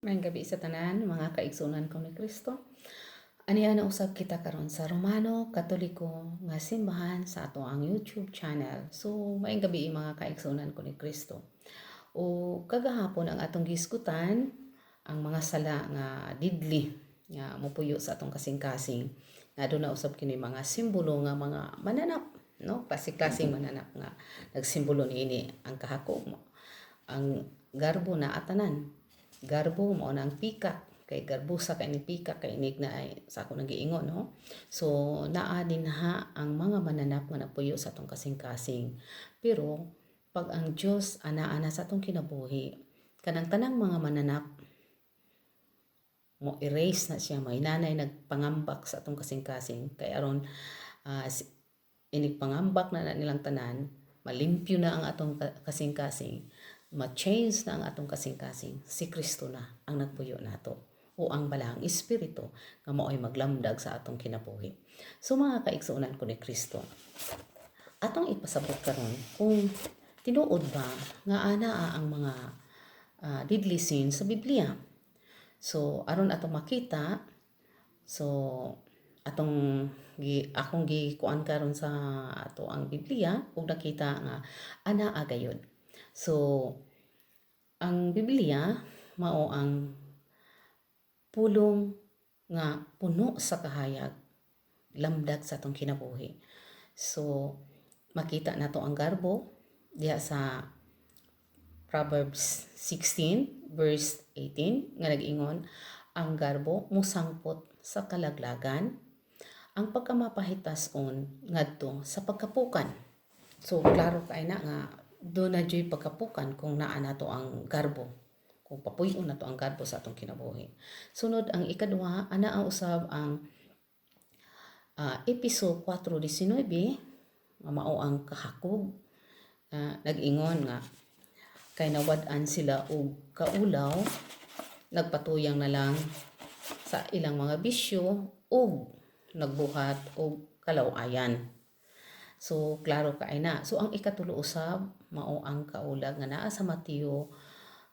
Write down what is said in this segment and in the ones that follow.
Maayong gabi sa tanan, mga kaigsuonan ko ni Kristo. Ania na usab kita karon sa Romano Katoliko nga simbahan sa ato ang YouTube channel. So, maayong gabi, mga kaigsuonan ko ni Kristo. O kagahapon, ang atong gisgutan ang mga sala nga deadly nga mopuyo sa atong kasing-kasing. Nga doon na usab kini mga simbolo nga mga mananap, no? Klase-klaseng mananap nga nagsimbolo niini ang kahakog mo. Ang garbo na atanan. Garbo mao na ang peacock kay garbusa kay ni peacock kay inig na ay sa ako nang giingon, no? So naa dinha ang mga mananap nga napuyo sa atong kasing-kasing, pero pag ang Dios ana-ana sa atong kinabuhi, kanang tanang mga mananap mo erase na siya. May nanay nagpangambak sa atong kasing-kasing kay aron inig pangambak na nilang tanan, malimpyo na ang atong kasing-kasing, ma-change na ang atong kasing-kasing. Si Kristo na ang nagpuyo nato o ang Balaang Espiritu nga mao'y maglamdag sa atong kinabuhi. So mga kaigsuonan ko ni Kristo, atong ipasabot karon kung tinuod ba nga anaa ang mga deadly sins sa Biblia. So aron atong makita, so atong gi akong gikuan karon sa ato ang Biblia ug nakita nga anaa gayud. So ang Biblia mao ang pulong nga puno sa kahayag, lamdag sa atong kinabuhi. So makita nato ang garbo diha sa Proverbs 16 verse 18 nga nag-ingon, "Ang garbo musangpot sa kalaglagan, ang pagkamapahitas-on ngadto sa pagkapukan." So klaro kay na nga do na juy pagkapukan kung naa nato ang garbo, kung papuy-on nato ang garbo sa atong kinabuhi. Sunod, ang ikaduha, ana ang usab ang Episo 4:19 nga mao ang kahakog, nag-ingon nga kay nawad-an sila og kaulaw, nagpatuyang na lang sa ilang mga bisyo ug nagbuhat og kalaw-ayan. So klaro kay na. So ang ikatulo usab mao ang kaulag nga naa sa Mateo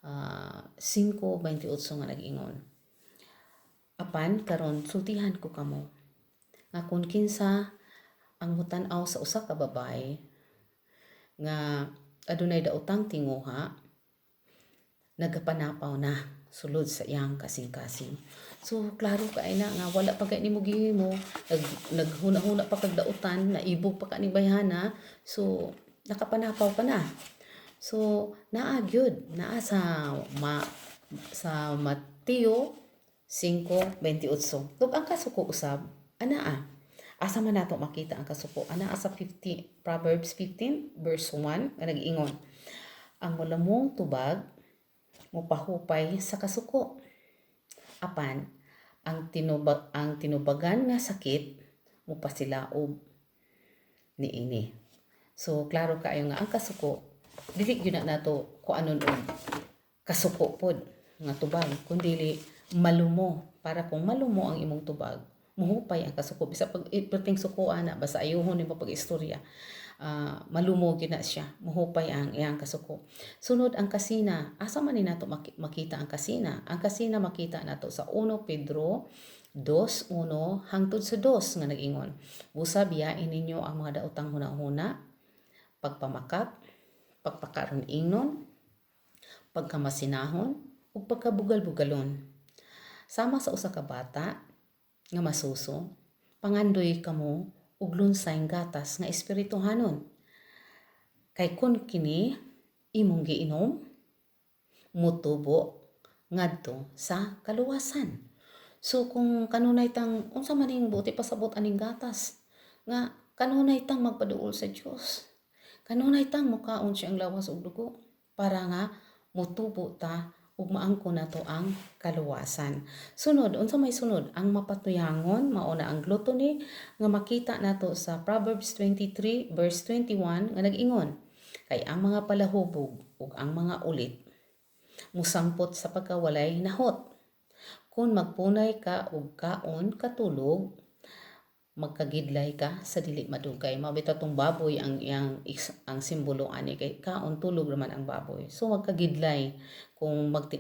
5:28 nga nag-ingon, "Apan karon sultihan ko kamo nga kung kinsa ang mutan-aw sa usa ka babae nga adunay daotang tinguha, nagapanapaw na sulod sa iyang kasing-kasing." So klaro kay na nga wala pa kay nimo gihimo, naghuna-huna pa kag dautan, naibog pa ka ni bayhana, so nakapanapaw ka na. So naa gyud naa sa Mateo 5:28. Ug ang kasuko usab anaa. Asa man nato makita ang kasuko? Anaa sa 50 Proverbs 15 verse 1 nga nag-ingon, "Ang mulamong tubag mopahupay sa kasuko. Apan ang tinubagan nga sakit mopasilaob niini." So klaro kaayo nga ang kasuko dili gyud na nato kuanon og kasuko pod nga tubag, kundi malumo, para kung malumo ang imong tubag, muhupay ang kasuko. Bisa pag perting suko ana, basta ayuhon nimo pag istorya, malumo gyud na siya, muhupay ang iyang kasuko. Sunod, ang kasina. Asa man ni nato makita ang kasina? Ang kasina makita nato sa 1 Pedro 2:1 hangtod sa 2 nga nag-ingon, "Busa biyain ninyo ang mga daotang hunahuna, pagpamakak, pagpakaron ingnon, pagkamasinahon ug pagkabugal-bugalon. Sama sa usa ka bata nga masuso, pangandoy kamo og lunsayng gatas nga espirituhanon. Kay kun kini imong giinom, mutubo ngadto sa kaluwasan." So kung kanunay tang unsa man ning buot ipasabot aning gatas, nga kanunay tang magpaduol sa Dios. Kanunay tang mukaon siyang lawas ug dugo para nga mutubo ta ug maangko nato ang kaluwasan. Sunod, unsa may sunod? Ang mapatuyangon, mao na ang gluttony nga makita nato sa Proverbs 23 verse 21 nga nag-ingon, "Kay ang mga palahubog ug ang mga ulit musangpot sa pagkawalay nahot. Kung magpunay ka og kaon katulog, magkagidlay ka sa dili madugay." Mao bitaw tong baboy ang iyang ang simbolo ani kay kaon tulog naman ang baboy. So magkagidlay kung mag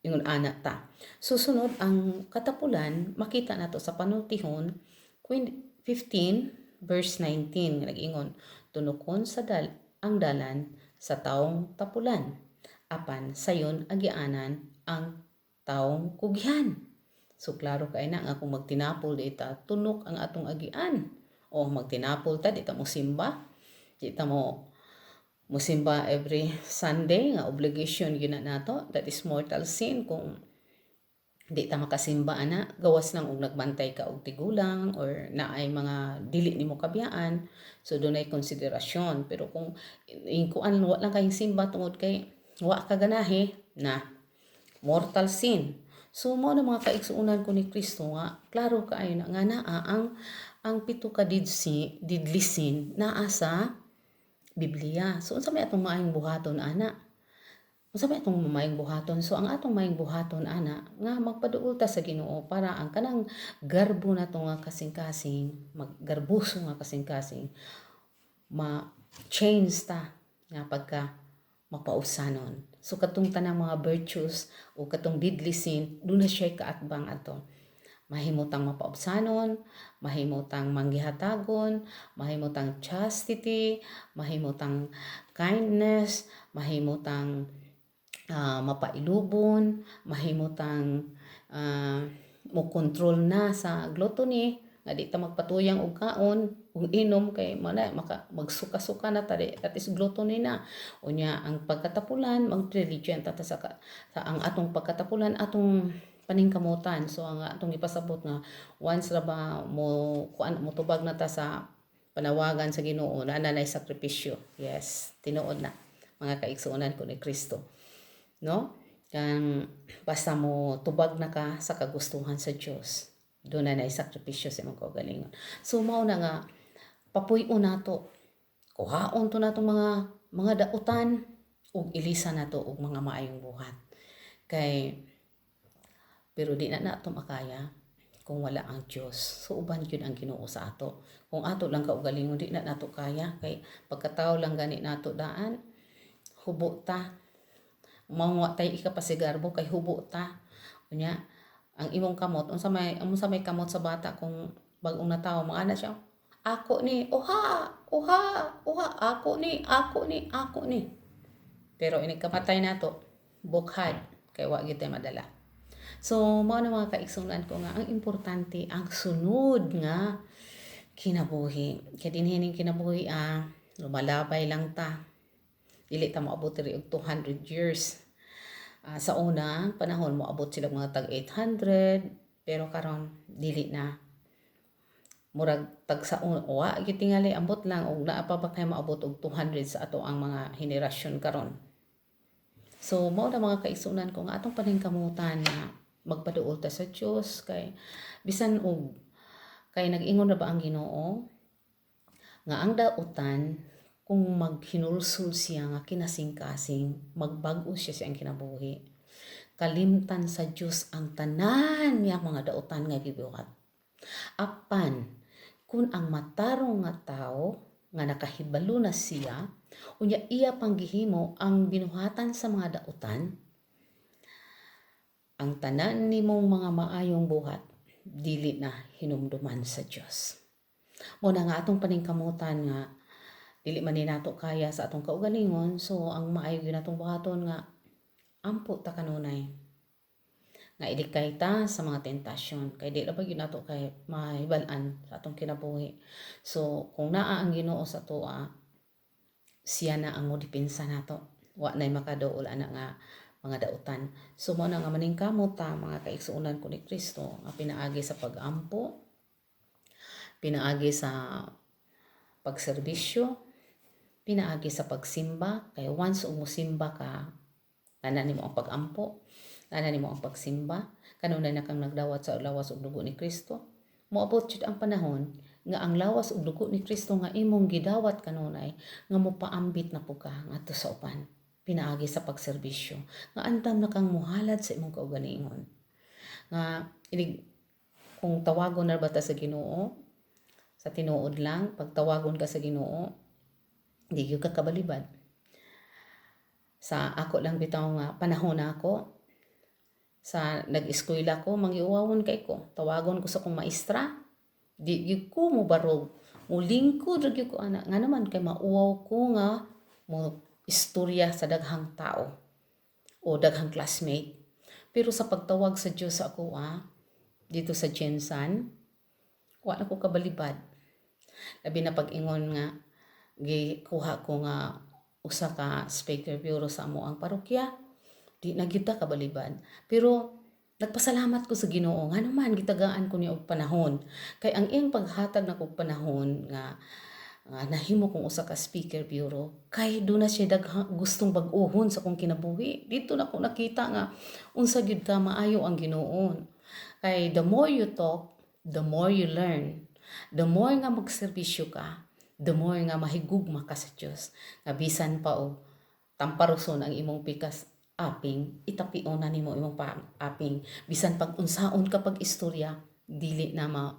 Ingon ana ta. Susunod ang katapulan, makita nato sa Panultihon 15 verse 19 nga nag-ingon, "Tunokon sa ang dalan sa taong tapulan, apan sayon agianan ang taong kugyan." So klaro kay na nga kung magtinapol di ta, tunok ang atong agian. O magtinapol ta, di ta mo simba, di ta mo musimba every Sunday nga obligation gyud na nato. That is mortal sin kung di ta makasimba ana, gawas lang og nagbantay ka og tigulang or naay mga dili nimo kabiyaan, so dunay konsiderasyon. Pero kung kuan, wa lang kayong simba tungod kay wa ka ganahi na, mortal sin. So mao na, mga kaigsuonan ko ni Kristo, nga klaro kaayo na nga naa ang pito ka deadly sin naa sa Biblia. So unsa may atong maayong buhaton ana? Unsa may atong maayong buhaton? So ang atong maayong buhaton ana nga magpaduol ta sa Ginoo para ang kanang garbo nato nga kasing-kasing, maggarbuso nga kasing-kasing, ma-change ta nga pagka mapausanon. So katong tanang mga virtues o katong deadly sin, duna siya kaatbang ato. Mahimutang mapaubsanon, mahimutang manggihatagon, mahimutang chastity, mahimutang kindness, mahimutang mapailubon, mahimutang mo control na sa gluttony nga di ta magpatuyang og kaon ug inom kay mana maka magsuka-suka na ta di, that is gluttony na. Unya ang pagkatapulan, mag-religion ta sa ang atong pagkatapulan, atong paningkamutan. So ang atong ipasabot nga once ra ba mo kuan, motubag na ta sa panawagan sa Ginoo na nay sakripisyo. Yes, tinuod na, mga kaigsuonan ko ni Kristo, no? Kang basta mo tubag na ka sa kagustuhan sa Dios, duna nay sakripisyo sa imong kaugalingon. So mao na nga papuy-on nato, kuhaon to natong mga dautan ug ilisa nato og mga maayong buhat kay pero di na nato makaya kung wala ang Dios. So uban gyud ang Ginoo sa ato. Kung ato lang kaugalingon, di na nato kaya kay pagkatao lang gani nato daan, hubo ta. Mao wa tay ikapasigarbo kay hubo ta. Unya ang imong kamot, unsa may kamot sa bata kung bag-ong natawo, mga ana siya, "Ako ni, uha, uha, uha, ako ni, ako ni, ako ni." Pero inig kamatay nato, bukhad kay wa gyud tay madala. So, mao na, mga kaigsuonan ko, nga ang importante ang sunod nga kinabuhi. Kay dinhi ning kinabuhi lumalabay lang ta. Dili ta moabot diri og 200 years. Sa una panahon moabot sila mga tag 800, pero karon dili na. Murag tag sa wa gyud tingali, ambot lang og naa pa ba kay moabot og 200 sa ato ang mga henerasyon karon. So mao na, mga kaigsuonan ko, nga atong paningkamutan na magpaduol ta sa Dios kay bisan og kay nag-ingon na ba ang Ginoo nga ang dautan, kung maghinulsol siya nga kinasing-kasing, magbag-o siya sa iyang kinabuhi, kalimtan sa Dios ang tanan niya mga dautan nga gibuhat. Apan kung ang matarong nga tao nga nakahibalo na siya, unya iya pang gihimo ang binuhatan sa mga dautan, ang tanan nimong mga maayong buhat dili na hinumduman sa Dios. Mao na nga atong paningkamutan nga dili man ni nato kaya sa atong kaugalingon, so ang maayo gyud natong buhaton nga ampo ta kanunay nga ilikay ta sa mga tentasyon kay di ra ba gyud nato kay mahibal-an sa atong kinabuhi. So kung naa ang Ginoo sa atoa, siya na ang modepensa nato, wa nay makaduol ana nga mga dautan. So mao na nga maningkamot ta, mga kaigsuonan ko ni Kristo, nga pinaagi sa pag-ampo, pinaagi sa pagserbisyo, pinaagi sa pagsimba. Kay once umusimba ka, naa nimo ang pag-ampo, naa nimo ang pagsimba, kanunay na kang nagdawat sa lawas ug dugo ni Kristo. Moabot jud ang panahon nga ang lawas ug dugo ni Kristo nga imong gidawat kanunay nga mopaambit na pud ka ngadto sa uban pinaagi sa pagserbisyo nga andam na kang muhalad sa imong kaugalingon nga inig kung tawagon na ba ta sa Ginoo. Sa tinuod lang, pag tawagon ka sa Ginoo, di gyud ka kabalibad. Sa ako lang bitaw nga panahon na ako Sa nag-eskwela ko, mangiuwawon kay ko. Tawagon ko sa akong maestra. Di gyud ko mo barog. Mulingkod ra gyud ko ana. Nga naman kay mauwaw ko nga mo istorya sa daghang tao o daghang classmate. Pero sa pagtawag sa Dios sa ako dito sa GenSan, wa na ko kabalibad. Labi na pag-ingon nga gikuha ko nga usa ka speaker bureau sa amo ang parokya, di na gyud ta kabalibad. Pero nagpasalamat ko sa Ginoo nga naman gitagaan ko niya og panahon. Kay ang iyang paghatag nako og panahon nga nahimo kong usa ka speaker bureau kay duna siya daghang gustong bag-ohon sa akong kinabuhi. Dito na ko nakita nga unsa gyud ka maayo ang Ginoo. Kay the more you talk, the more you learn. The more nga magserbisyo ka, the more nga mahigugma ka sa Dios. Nga bisan pa og tamparuson ang imong pikas aping, itapion na nimo imong pa aping. Bisan pag unsaon ka pag istorya, dili na ma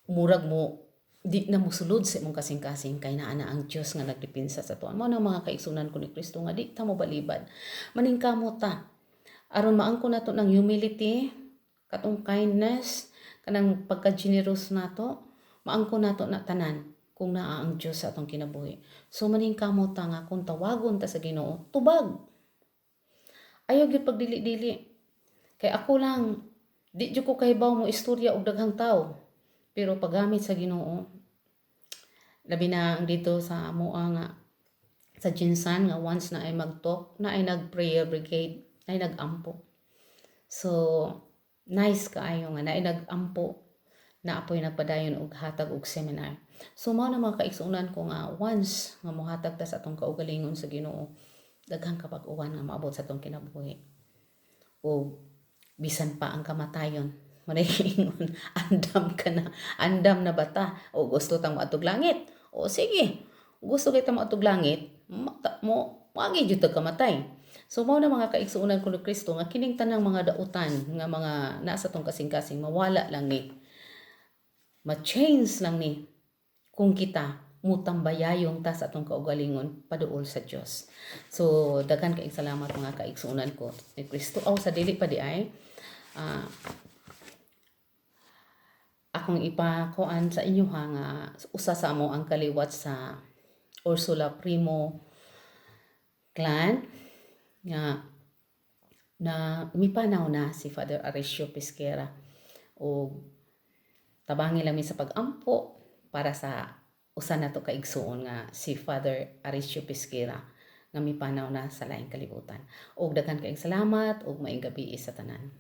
murag mo di na mosulod sa imong kasing-kasing kay naa na ang Dios nga nagdepensa sa atuan. Mao na, mga kaigsunan ko ni Kristo, nga di ta mo balibad. Maningkamot ta. Aron maangko nato ng humility, katong kindness, kanang pagka-generous nato, maangko nato na tanan kung naa ang Dios sa atong kinabuhi. So maningkamot ta nga kung tawagon ta sa Ginoo, tubag. Ayaw gyud pagdili-dili. Kay ako lang, di jud ko kahibaw mo istorya og daghang tao. Pero paggamit sa Ginoo, labi na ang dito sa amoa nga sa GenSan nga once na ay mag-talk, na ay nag-prayer brigade, na ay nag-ampo. So, nice kaayo nga na ay nag-ampo na apoy nagpadayon og hatag og seminar. So mao na, mga kaigsuonan ko, nga once nga mohatag ta sa atong kaugalingon sa Ginoo, daghang kabag-uhan nga maabot sa atong kinabuhi. O bisan pa ang kamatayon, manay ingon, andam ka na, andam na bata, o gusto tang moadtog langit. O sige, gusto kita moadtog langit, mata, mo moagi jud ta kamatay. So mao na, mga kaigsuonan ko ni Kristo, nga kining tanang mga dautan nga mga nasa tong kasing-kasing mawala lang ni. Ma-change lang ni kung kita mutambayayong ta sa atong kaugalingon paduol sa Dios. So daghan kaayong salamat, mga kaigsuonan ko ni Kristo. Aw, sa dili pa di ay akong ipakuan sa inyo ha nga usa sa amo ang kaliwat sa Ursula Primo clan nga na mipanaw na si Father Arecio Pesquera o tabangi lang mi sa pag-ampo para sa usa nato ka igsuon nga si Father Arecio Pesquera nga mipanaw na sa laing kalibutan. Og daghan kaayong salamat ug maayong gabi sa tanan.